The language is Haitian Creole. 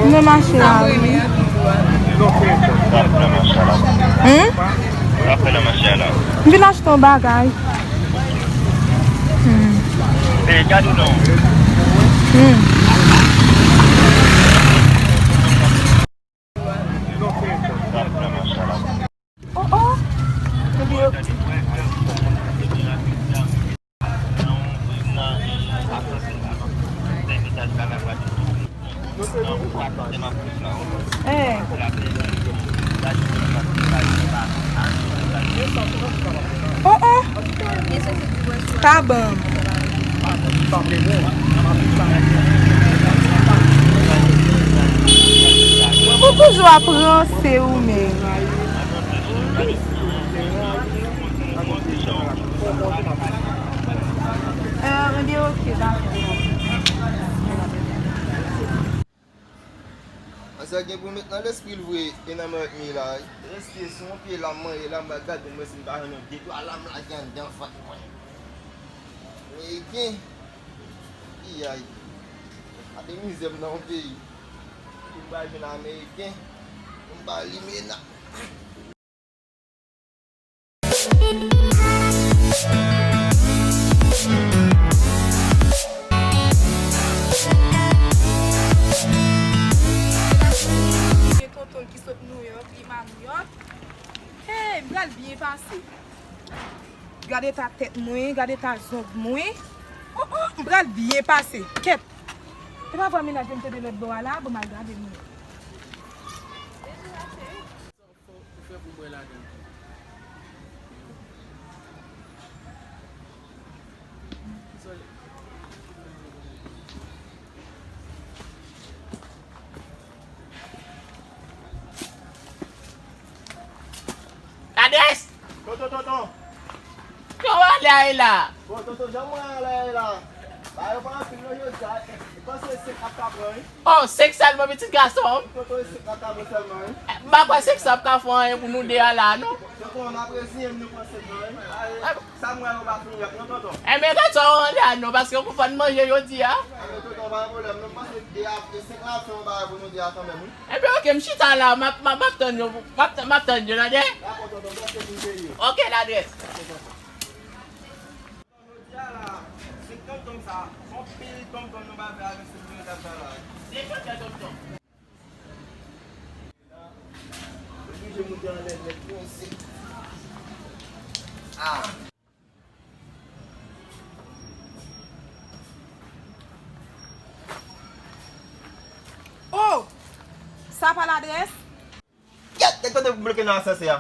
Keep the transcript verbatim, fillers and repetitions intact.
Mwen mache la, wi. Hmm? M vin achte yon bagay. Hmm. Hmm. Oh, oh. Eh. Oh, oh. Kabanm. Ou toujou ap ranse ou menm. Eh, ebyen, oke, dakò. Sa gen pou met nan lespri l vre, e nan mèt mi la, wi. Reste sou yon pye la, m manje la, m va gade, m wè si m ka jwenn yon de twa lam lage anndan vant mwen. Ameriken, piyay. Gade mizè m nan yon peyi. Pou m pa jwenn Ameriken, pou m pa limena. Gen tonton ki sot Nouyòk, li Manyòk. Hey, m pral byen pase. Gade eta tèt mwen, gade eta zong mwen. Oh, oh, m pral byen pase. Kèt. E pa vwa mennaj mwen te de lòt bò a la, bon, m al gade mwen. Fò ou fè pou bwè ladan. Ladrès! Tonton, tonton! Kòman w ale a la? Bon, tonton, jan mwen ale a la? Ba yo pa anpil non jodi a. Ou panse se senk ap ka pran, wi? Oh, senk sèlman, pitit gason m? Tonton, e senk ap ka pran sèlman, wi. M pa kwè senk san ap ka fè anyen pou nou de a la, non. Tonton, n ap reziyen m, nou pran senk lan, wi. Sa m wè yo pa fini ak non, tonton. Enben, tonton, ale a non, paske ou konn fò n manje jodi a. Enben, tonton, pa gen pwoblèm, non, m panse de a, de senk la ap fè yon bagay pou nou de a kanmenm, wi. Enben, oke, m chita la, m ap, m ap, m ap tann yo, m ap, m ap tann yo, tande? Dakò, tonton, m prèske fin peye. Oke, ladrès. Oke, tonton. Jodi a la, se tonton sa, se yon pil tonton nou ba fè avèk se pil tonton sa la. Se tonton, tonton. Oblije moute anlè nèt, mesye. Ah. Oh! Sa pa ladrès? Kèt, nèg tande pou bloke nan asansè a.